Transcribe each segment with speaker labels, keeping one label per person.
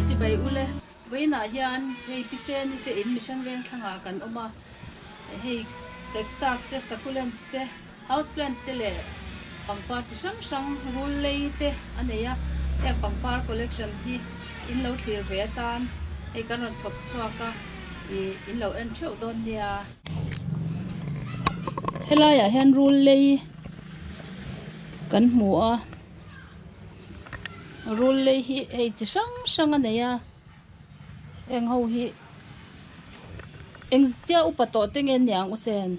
Speaker 1: chibai ule vawiinah hian hei Piseni te in Mission Vengthlangah kan awm a hei cactus te succulents te house plant te leh pangpar chi hrang hrang rul lei te a nei a heng pangpar collection hi in lo thlir ve atan hei kan rawn chhawp chhuak a ih in lo en theuh dawn nia. Helaiah hian rul lei kan hmu a rul lei hi hei chi hrang hrang a nei a heng ho hi engtia upa tawh te nge niang u chen.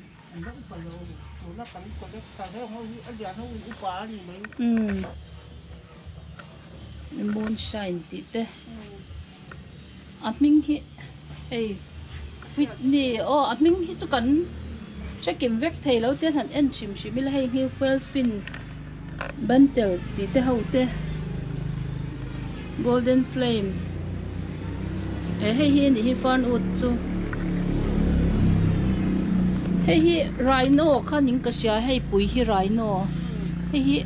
Speaker 1: Umm moonshine tih te a hming hi hei whitney aw a hming hi chu kan hre kim vek thei lo te han en hrim hrim ila hei hi wellfin bantles tih te ho te golden flame eh hei hi anih hi fernwood chu hei hi rhino kha ning ka hria hei pui hi rhino hei hi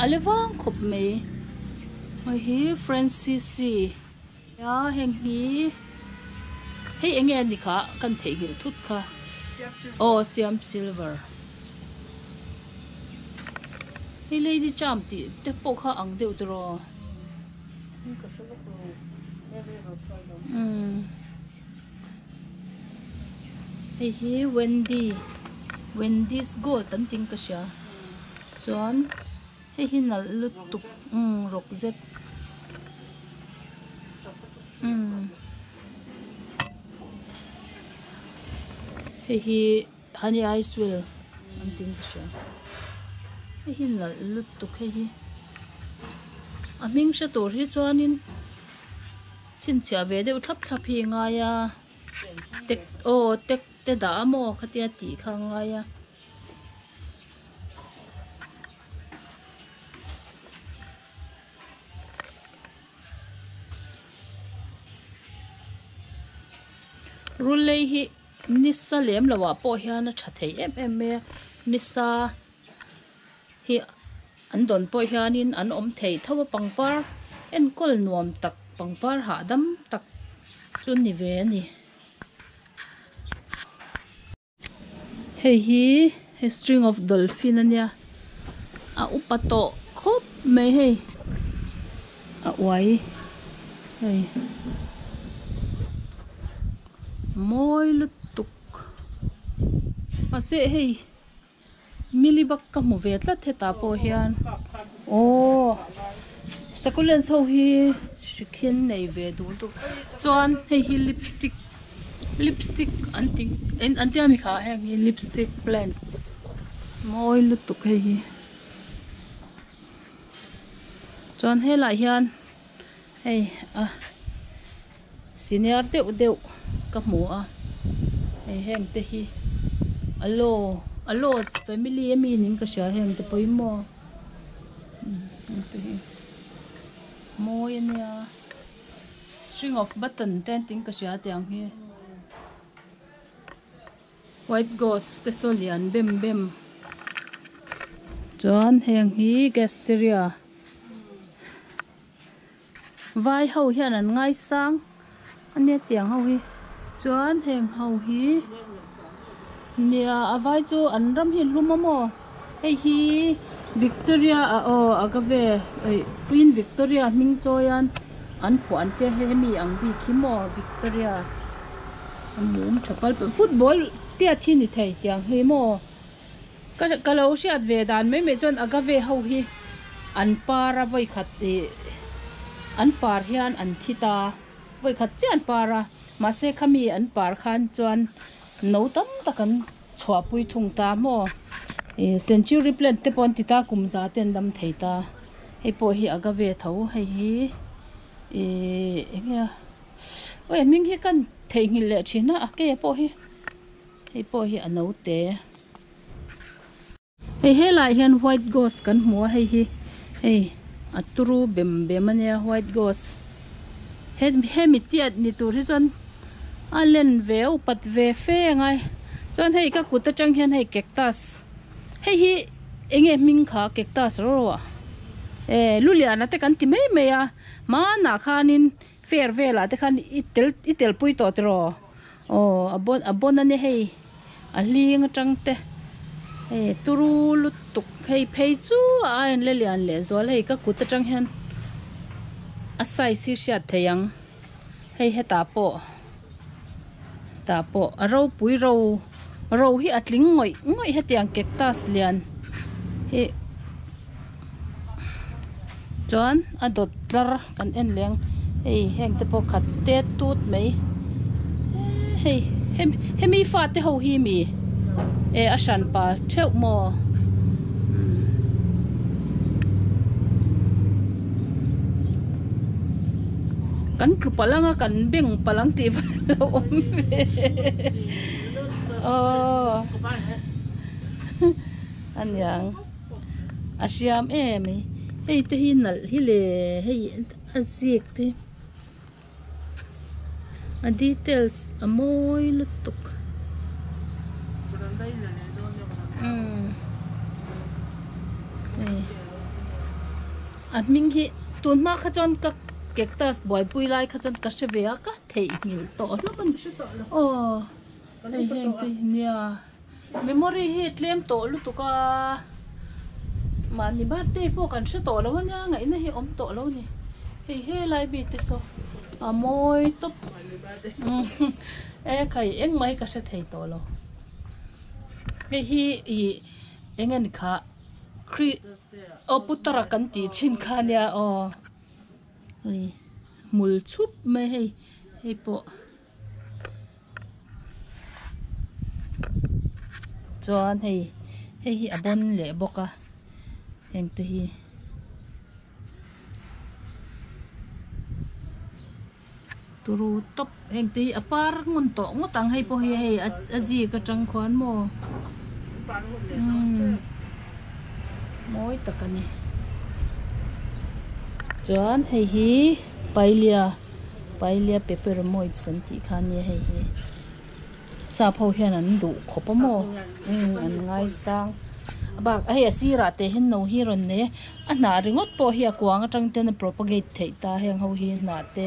Speaker 1: a le vang khawp mai hei hi francisci a heng hi hei eng nge a ni kha kan theihnghilh thut kha aw siam silver. Hei lady charm tih te pawh kha ang deuh tiraw umm hei hi wendy wendy's gold an tih in ka hria chuan hei hi nalh lutuk umm rawk zet umm hei hi. Honey ice wheel an ti in ka hria hei hi nalh lutuk hei hi a hming hre tur hi chuanin chhinchhiah ve deuh thlap thlap hi a ngai a tek aw tek te dah a maw khatia tih kha a ngai a. Rulei hi. Nisa lem loh ah pawh hian a tha thei em em mai a nisa hi an dawn pawh hianin an awm thei tho a pangpar enkawl nuam tak pangpar hahdam tak chu ni ve a ni. Hei hi hei string of dolphin a nia a upa tawh khawp mai hei a uai hei. Mawi lutuk mahse hei milibak ka hmu ve tlat hetah pawh hian aww succulents ho hi hrikhin nei ve duh lutuk chuan hei hi lipstick lipstick an ti an tia mi kha heng hi lipstick plant mawi lutuk hei hi chuan helaiah hian hei a. Senior deuh deuh ka hmu a hei heng te hi aloe aloe family ami niin ka hria heng te pawimawh heng te hi mawi ania string of button te an tiin ka hria tiang hi white ghost te saw lian bem bem chuan heng hi gasteria. Vai ho hian an ngaisang a nia tiang ho hi chuan heng ho hi nia a vai chu an ram hi an lum a maw hei hi Victoria a aw a ka ve eih Queen Victoria hming chawi an an phuah an tia hei hemi ang bik hi maw Victoria a mum tha pal pal football tiat hi ni thei tiang hi maw. Ka ka lo hriat ve dan mai mai chuan agave ho hi an par a vawi khat ih an par hian an thi ta vawi khat chiah an par a mahse khami an par khan chuan no tam tak an chhuah pui thung ta maw ih century plant te pawh an ti ta kum za te an dam thei ta hei pawh hi agave tho hei hi ih eng nge a awi a hming hi ka theihnghilh leh thin a a ke pawh hi. Hei pawh hi a naute. Hei helaiah hian white ghost kan hmu a hei hi hei a turu bem bem a nia white ghost he hemi tiat ni tur hi chuan a len ve a upat ve fe a ngai chuan hei ka kut atang hian hei cactus hei hi eng nge hming kha cactus ro ro ah eh luliana te kan ti mai mai a hmanah khanin. Fair velah te khan i tel i tel pui tawh tiraw aw a bawn a bawn a nia hei a hling atang te hei turu lutuk hei phei chu a ain la lian leh zual hei ka kut atang hian a size hi hriat theih ang hei hetah pawh tah pawh a ropui ro ro hi a tling ngawih ngawih hetiang cactus lian hi chuan a dawt tlar kan en leh ang hei heng te pawh khat tet tut mai hei hemi fate ho hi mi eh a hran pa theuh maw. Kan tlu palh anga kan beng palh ang tih va lo awm ve aw aniang a hriam em mai hei te hi nalh hi le hei a zik te a details a mawi lutuk umm hei. A hming hi tun hma kha chuan ka cactus buaipui lai kha chuan ka hre ve a ka theihnghilh tawh hlawm a ni aw hei heng te hi nia memory hi a tlem tawh lutuk a mahni birthday pawh kan hre tawh lo a nia ngaihna hi a awm tawh lo a ni hei helai mi te saw a mawi tawp e khai engmah hi ka hre thei tawh lo hei hi ih eng nge ni kha. Kri aw putara kan tih thin kha nia aw hei hmul chhup mai hei hei pawh chuan hei hei hi a bawn leh bawk a heng te hi. Turu tawp heng te hi a par ngun tawh ngawt ang hei pawh hi hei a zik atang khuan maw umm mawi tak a ni chuan hei hi pailia pailia peppermoids an tih kha ania hei hi sap ho hian an duh khawp a maw umm an ngaisang a bak hei a sirah te hian no hi a rawn nei a. A hnah ringawt pawh hi a kuang atang ten a propagate theih ta heng ho hi hnah te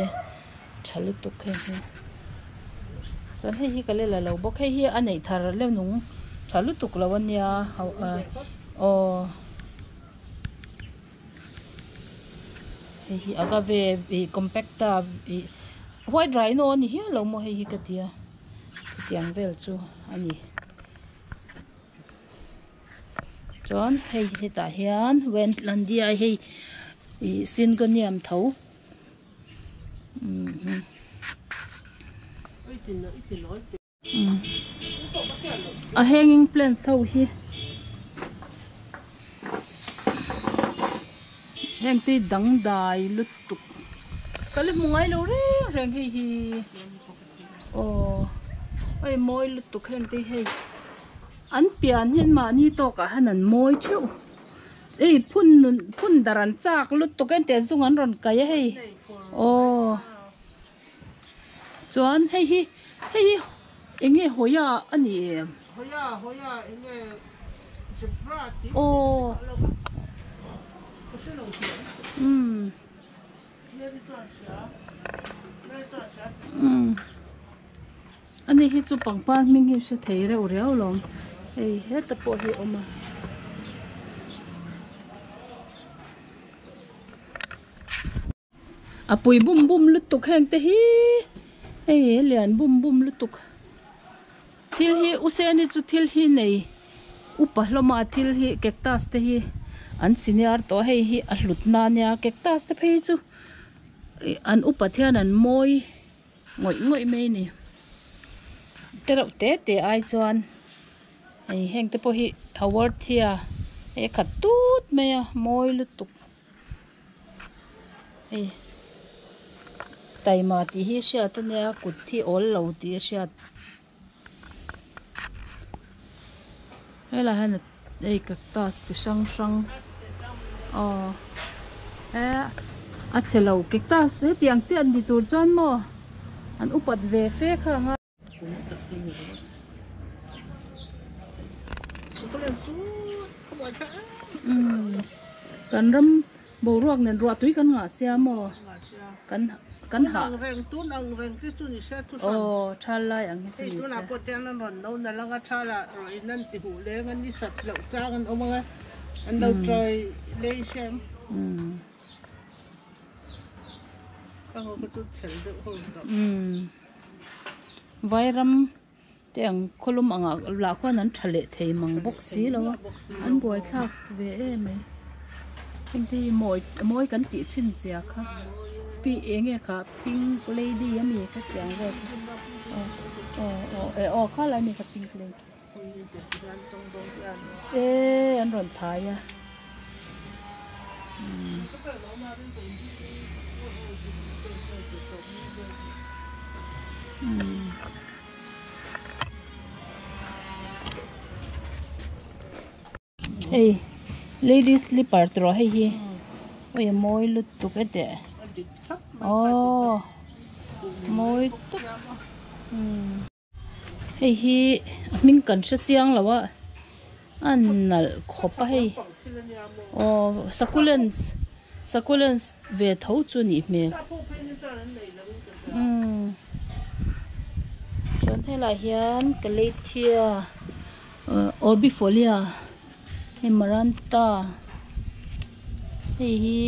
Speaker 1: tha lutuk heng hi chuan hei hi ka la la lo bawk hei hi a neih thar leuh nung tha lutuk lo ania aw hei hi agave ih compacta ih white rhino a ni hial lo maw hei hi ka tia hetiang vel chu a ni. Chuan hei hetah hian wentlandia hei ih syngonium tho a hanging plants ho hi heng te hi dangdai lutuk ka la hmu ngai lo reng reng hei hi aw hei mawi lutuk heng te hi hei. An pian hian mahni tawkah hian an mawi theuh. Hei phun nun phun dar an chak lutuk a ente zung an rawn kai a hei aw chuan hei hi hei hi eng nge hawia a ni em? Aw umm umm. Ani hi chu pangpar hming hi hre thei reuh riau lawm hei heta pawh hi a awm a. A pui bum bum lutuk heng te hi hei a lian bum bum lutuk thil hi u seni chu thil hi nei upa hlawm a thil hi cactus te hi an senior tawh a hei hi a hlut na ania cactus te phei chu an upat hian an mawi. Ngawih ngawih mai a ni te reuh te te ai chuan hei heng te pawh hi haworthia hei a khat tut mai a mawi lutuk hei taima tih hi a hriat a nia kut hi awl lo tih a hriat helaiah hian hei cactus chi hrang hrang aw he a chhe lo cactus hetiang te an ni tur chuan maw an upat ve fe kha ang a. Umm kan ram boruak nen ruah tui kan ngah sia maw kan. kan hah.
Speaker 2: Tun ang reng, tun ang reng te chu ni se thu hran.
Speaker 1: Aw, thal lai ang hi chu
Speaker 2: Hei
Speaker 1: ni
Speaker 2: tunah
Speaker 1: se.
Speaker 2: pawh tiang an rawn no nalh anga thalah rawh in an ti huh leng a ni sat loh chang an awm anga an lo tawi lei hrem. Ka ho kha chu chhel deuh ho tawh.
Speaker 1: Vairam te ang khawlum angah lah khuan an tha leh thei mang bawk si lo a, an buaithlak ve em mai. Heng te hi mawi mawi kan tih thin zia kha pi eng nge kha pink lady a mi ka tih ang vel kha aw aw aw eh aw kha lai mi kha pink lady e an rawn thai a. Hei lady slipper tawh hei hi ui a mawi lutuk e teh aww mawi tuk hei hi a hming kan hre chiang lo a a nalh khawp a hei aw succulents succulents ve tho chu a nih hmel umm chuan helaiah hian calathea Orbifolia hei maranta hei hi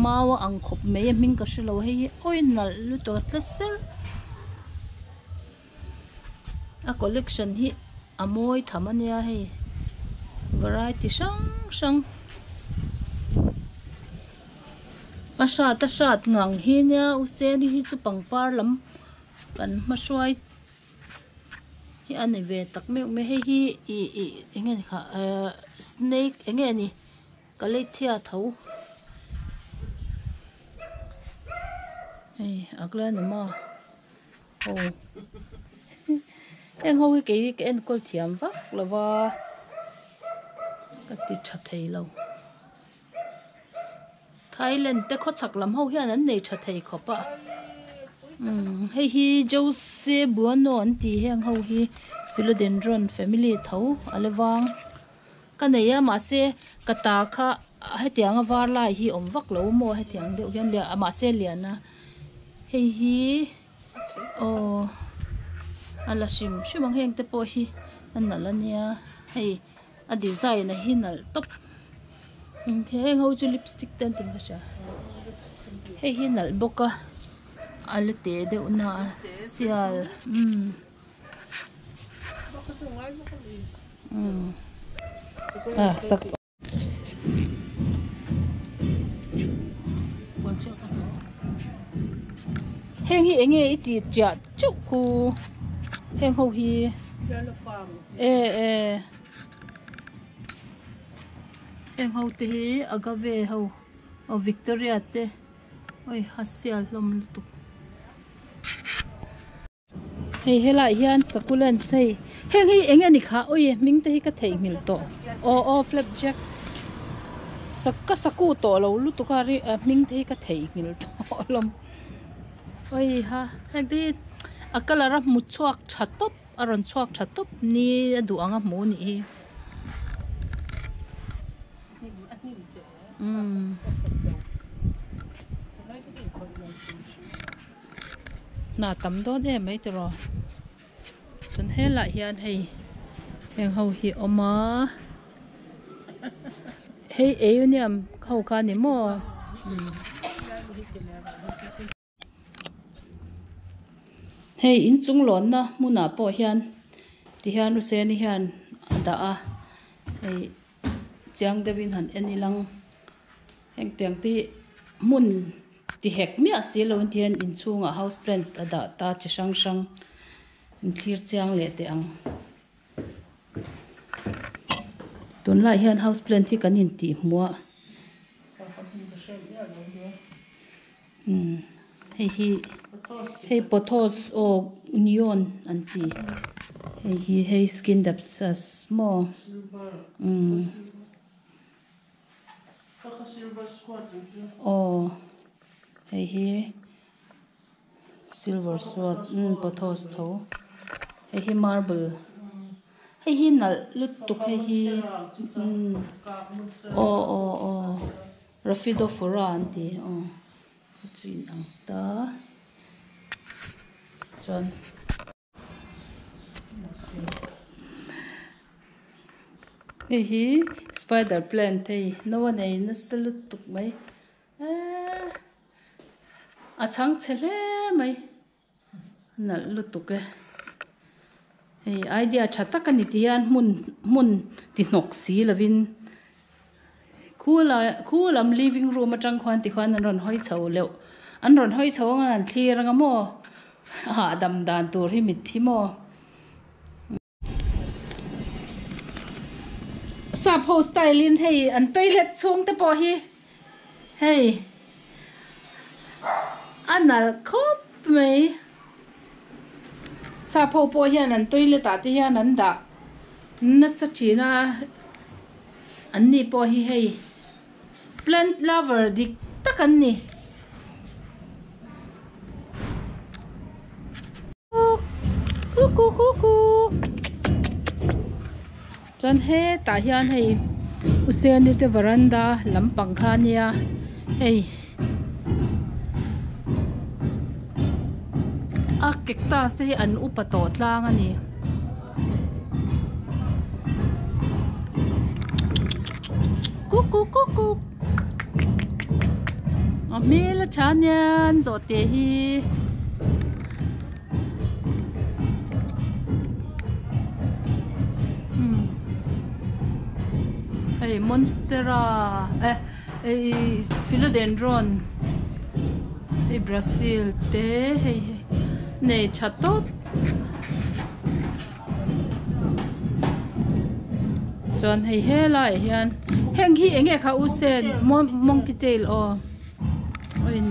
Speaker 1: mau a ang khawp mai a hming ka hrelo hei hi awi nalh lutuk a tla ser a collection hi a mawi tham a nia hei variety hrang hrang a hrat a hrat ngang hi nia u seni hi chu pangpar lam kan hmahruai. Hi a ni ve tak meuh mai hei hi ih ih eng nge ni kha ehh snake eng nge ni calathea tho hei aglaonema aw heng ho hi kei hi ka enkawl thiam vak lo va ka ti tha thei lo Thailand te khawchhak lam ho hian an nei tha thei khawp a umm hei hi Jose Bueno an tih heng ho hi philodendron family tho a la vang ka nei a mahse ka ta kha hetiang a var lai hi awm vak lo maw hetiang deuh hian mahse lian a hei hi aw a la hrim hrim ang heng te pawh hi a nalh a nia hei. A design a hi nalh tawp heng ho chu lipstick te an ti in ka hria hei hi nalh bawk a a la te deuh na a sial umm umm ah sak Heng hi enge i tih chiah chauh khu heng ho hi e e heng ho te hi agave ho aw victoria te oi a sial hlawm lutuk. Hei helaiah hian succulents hei heng hi eng nge ni kha awi hming te hi ka theihnghilh tawh aw aw flapjack sak ka saku tawh lo lutuk a ri hming te hi ka theihnghilh tawh alawm awi ha heng te hi a colour a hmu chhuak tha tawp a rawn chhuak tha tawp ni a duh ang a hmu a nih hi umm. Hna tam dawn em mai tiraw chuan helaiah hian hei heng ho hi a awm a hei aeonium ho kha a ni maw hei inchung lawnna hmunah pawh hian tihian Huseni hian a dah a hei chiang deuhin han en ila ang hengtiang te hi hmun. Ti hek miah si lo an ti hian inchhungah house plant a dah ta chi hrang hrang in thlir chiang leh teh ang. Tunlaiah hian house plant hi kan intih hmuh a umm hei hi hei pothos aw neon an ti hei hi hei scindapsus maw umm. Aw hei hi silver sword umm pothos tho hei hi marble hei hi nalh lutuk hei hi umm aw aw aw rafidofora an ti aw chu in ang ta. chuan. Hei hi spider plant hei no a nei nasa lutuk mai eee a chhang chhe hle mai a nalh lutuk e hei idea tha tak a ni ti hian hmun hmun ti hnawk si lovin khulai khu lam living room atang khuan tikhuan an rawn hawi chho leuh an rawn hawi chho anga an thlir anga maw a hahdam dan tur hi mitthi maw. Sap ho style in hei an toilet chhung te pawh hi hei a nalh khawp mai sap ho pawh hian an toilet ah te hian an dah nasa thin a an ni pawh hi hei plant lover dik tak an ni. Chuan hetah hian hei u Seni te varanda lampang kha a nia hei a cactus te hi an upa tawh tlang a ni. Kukukukuk a hmel a tha anian zawhte hi umm hei monstera eh hei philodendron hei brazil te hei nei tha tawp. Chuan hei helaiah hian heng hi eng nge kha u sen monkey tail aw a in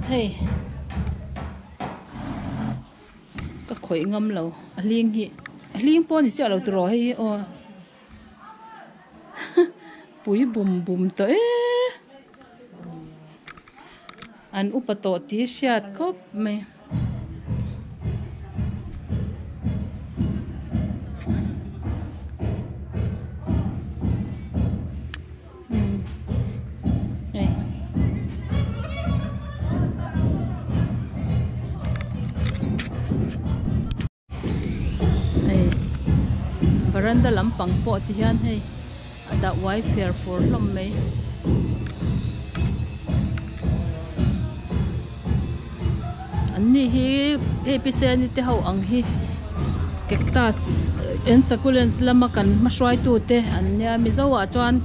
Speaker 1: hei ka khawih ngam lo a hling hi a hling pawh a ni chiah lo tiraw hei hi aw pui bum bum tawh e an upa tawh tih hriat khawp mai. Hei veranda lampang pawh ti hian hei a dah uai fer fur hlawm mai. An ni hi hei piseni te ho ang hi cactus and succulents lama kan hmahruaitu te an nia mizo ah chuan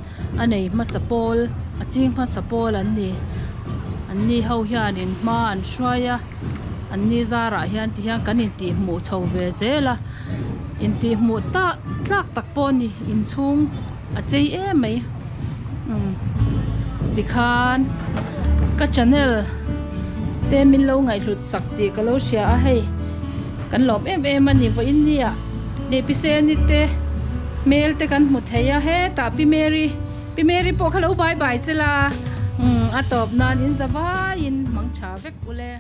Speaker 1: a nei hmasa pawl a ching hmasa pawl an ni an ni ho hianin hma an hruai a. An ni zarah hian ti hian kan intih hmuh chho ve zel a intih hmuh tak tlak tak pawh a ni inchhung a chei em mai umm tikhan ka channel te min lo ngaihhlut sak tih ka lo hria a hei kan lawm em em a ni vawiin nia leh piseni te hmel te kan hmu thei a hetah pi Mary pi Mary pawh kha lo bye bye se la umm a tawp nan in za vaiin hmang tha vek. Ule.